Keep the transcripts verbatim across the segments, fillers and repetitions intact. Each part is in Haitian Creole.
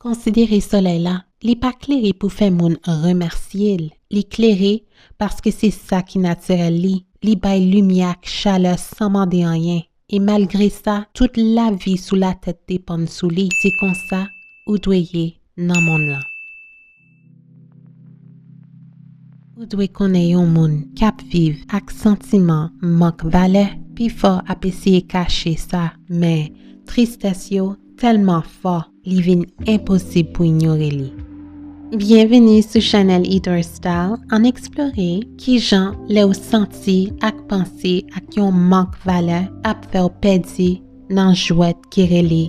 Konsidere solèy la, li pa klere pou fè moun remèsye l. Li klere paske se sa ki natirèl li. Li bay limyè ak chalè san mande anyen. E malgre sa, tout lavi sou latè depann sou li. Se konsa ou dwe ye nan monn lan. Ou dwe konnen yon moun k ap viv ak santiman mank valè, pifò ap eseye kache sa, men tristès yo tèlman fò, li vin enposib pou inyore li. Byenveni sou chanèl Eat Or Style, ann eksplore kijan lè w santi ak panse ak yon mank valè ap fè w pèdi nan jwèt ki rele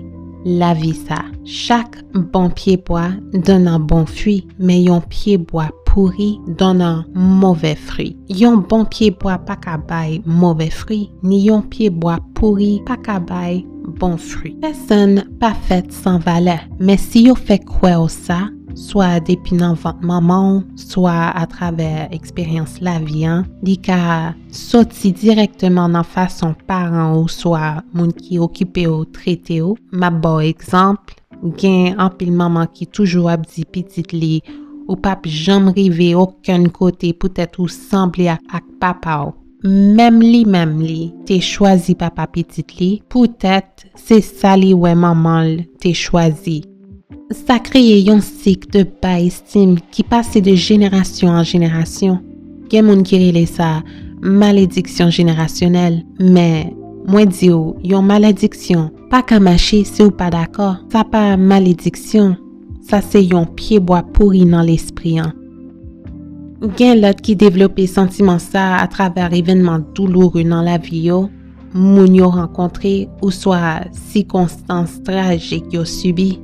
lavi sa. Chak bon pyebwa donn an bon fwi, men yon pyebwa pouri donn an movè fwi. Yon bon pyebwa pa ka bay movè fwi, ni yon pyebwa pouri pa ka bay bon fwi. Pèsonn pa fèt san valè, men si yo fè kwè w sa, swa depi nan vant manman w, swa atravè eksperyans lavi an, li ka soti dirèkteman nan fason paran w swa moun ki okipe w trete w. M ap ba w egzanp, gen anpil manman ki toujou ap di pitit li, ou p ap janm rive okenn kote poutèt ou sanble ak, ak papa w. Menm li menm li te chwazi papa pitit li, poutèt se sa li wè manman l te chwazi. Sa kreye yon sik de ba estim ki pase de jenerasyon an jenerasyon. Gen moun ki rele sa malediksyon jenerasyonèl, men mwen di w, yon malediksyon pa ka mache si w pa dakò. Sa pa malediksyon, sa se yon pyebwa pouri nan lespri an. Gen lòt ki devlope santiman sa a atravè evènman douloure nan lavi yo, moun yo rankontre, oswa sikonstans trajik yo sibi.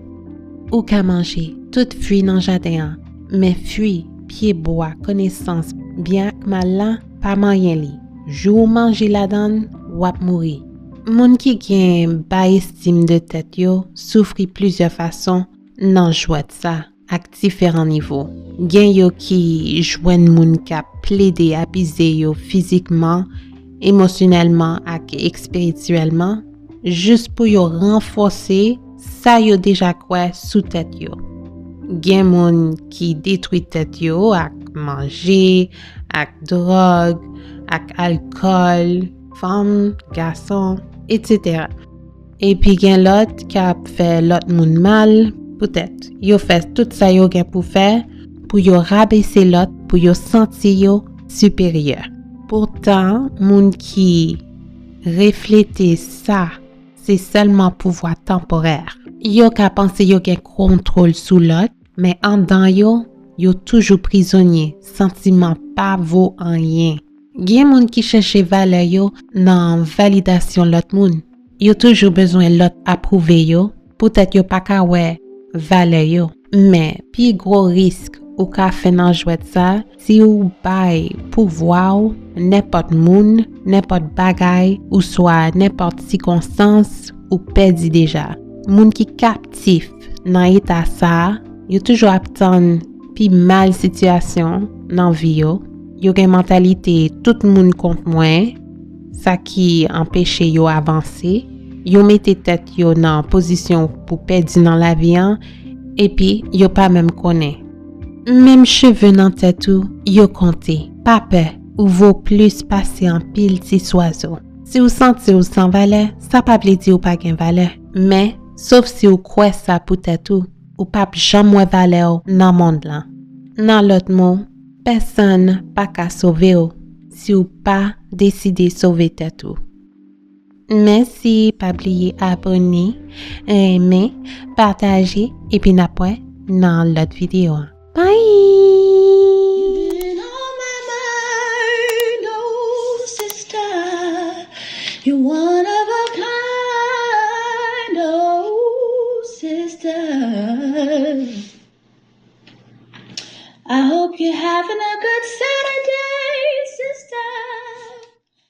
Ou ka manje tout fwi nan jaden an, men fwi, pyebwa, konesans byen ak mal la, pa manyen li. Jou w manje ladan l, w ap mouri. Moun ki gen ba estim de tèt yo soufri plizyè fason nan jwèt sa ak diferan nivo. Gen yo ki jwenn moun k ap plede abize yo fizikman, emosyonèlman ak espirityèlman, jis pou yo ranfòse sa yo deja kwè sou tèt yo. Gen moun ki detwi tèt yo ak manje, ak dwòg, ak alkòl, fanm, gason, etsetera. Epi gen lòt k ap fè lòt moun mal, poutèt yo fè tout sa yo gen pou fè pou yo rabese lòt, pou yo santi yo siperyè. Poutan, moun ki reflete sa, se sèlman pouvwa tanporè. Yo ka panse yo gen kontwòl sou lòt, men anndan yo, yo toujou prizonye, santiman pa vo anyen. Gen moun ki chèche valè yo nan validasyon lòt moun. Yo toujou bezwen lòt apwouve yo, poutèt yo pa ka wè valè yo. Men, pi gwo risk ou ka fè nan jwèt sa, si w bay pouvwa w nenpòt moun, nenpòt bagay, oswa nenpòt sikonstans, ou pèdi deja. Moun ki kaptif nan eta sa a, yo toujou ap tann pi mal sitiyasyon nan vi yo. Yo gen mantalite tout moun kont mwen, sa ki anpeche yo avanse. Yo mete tèt yo nan pozisyon pou pèdi nan lavi an, epi yo pa menm konnen. Menm cheve nan tèt ou, yo konte. Pa pè, ou vo plis pase anpil ti swazo. Si w santi w san valè, sa pa vle di w pa gen valè. Men, sof si w kwè sa pou tèt ou, ou p ap janm wè valè w nan mond lan. Nan lòt mo, pèsonn pa ka sove w si w pa deside sove tèt ou. Mèsi, pa bliye abòne, renmen, pataje, epi n ap wè nan lòt videyo an. Bye! You've been on my mind, oh sister. You're one of a kind, oh sister. I hope you're having a good